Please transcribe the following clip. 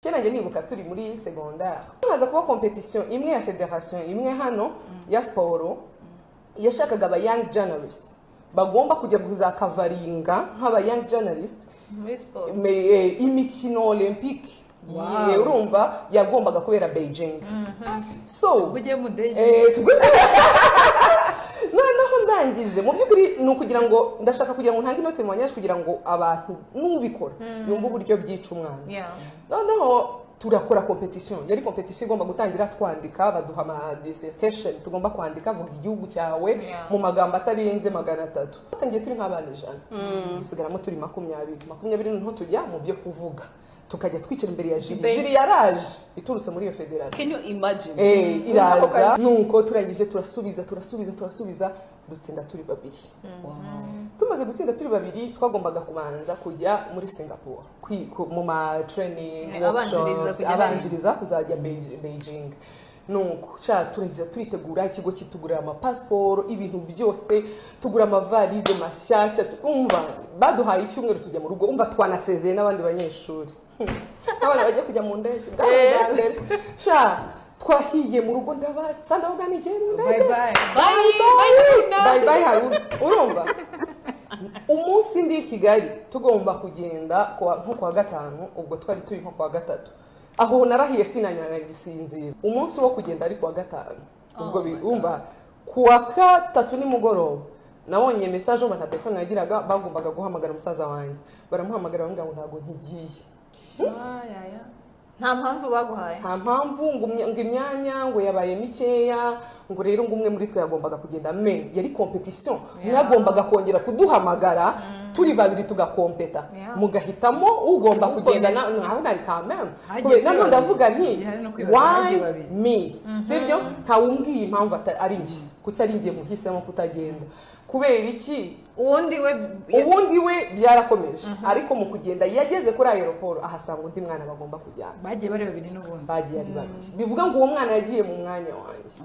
Kera njye nibuka turi muri secondaire, haza kuba competition imwe ya federation imwe hano ya siporo, yashakaga aba young journalist bagomba kujya kuzakavaringa nk'aba young journalist muri siporo imikino olympique. Urumva yagombaga kubera Beijing, so ubwo ugiye mu ndege. Noneho ndangije, mu by'ukuri ni ukugira ngo ndashaka kugira ngo ntange inote mu banyeshuri, kugira ngo abantu n'ubikora yumve uburyo byica umwana. Noneho turakora competition, yari competition igomba gutangira twandika, baduha ama dissertation tugomba kwandika, vuga igihugu cyawe mu magambo atarenze 300. Twatangiye turi nk'abana 100, dusigaramo turi 20, 20. Noneho tujya mu byo kuvuga, tukajya twicara imbere ya jury. Debate. Jury yaraje iturutse muri iyo federation. Can you imagine? Iraza, nuko turangije turasubiza, turasubiza, turasubiza, dutsinda turi babiri. Tumaze gutsinda turi babiri, twagombaga kubanza kujya muri Singapore mu ma training Abanziriza workshops, kujya. Abanziriza kuzajya Beijing. Nuko sha turangiza turitegura, ikigo kitugurira amapasiporo, ibintu byose, tugura amavalize mashyashya. Umva, baduhaye icyumweru tujya mu rugo. Umva, twanasezeye n'abandi banyeshuri, abana bagiye kujya mu ndege bwa mbere. Sha twahiye mu rugo, ndabatsa, ndavuga nigiye mu ndege. Bye bye. Bye bye. Bye bye Haruna. Urumva, umunsi ndi i Kigali tugomba kugenda nko kuwa gatanu, ubwo twari turi nko kuwa gatatu aho narahiye, sinanyagisinzira. Umunsi wo kugenda ari kuwa gatanu, ubwo Oh my God. umva, kuwa gatatu nimugoroba nabonye message. Umva, nta telefone nagiraga, bagombaga guhamagara musaza wanjye, baramuhamagara bamubwira ngo ntabwo nkigiye. Nta mpamvu baguhaye? Nta mpamvu, ngo imyanya ngo yabaye mikeya, ngo rero ngo umwe muri twe yagombaga kugenda. Me yari competition, mwagombaga kongera kuduhamagara turi babiri tugakompeta, mugahitamo ugomba kugenda. Nkavuga nti quand même Hagiye kubera se nabwo babiri. Ndavuga nti Igihari no kwibaza hagiye why babiri. me? Sibyo, ntawumbwiye impamvu ari njye, kuki ari njye muhisemo kutagenda, kubera iki? Uwundi we? Ubundi we byarakomeje, ariko mu kugenda yageze kuri aéroport ahasanga undi mwana bagomba kujyana. Bagiye bari babiri n'ubundi. Bagiye ari babiri, bivuga ngo uwo mwana yagiye mu mwanya wanjye.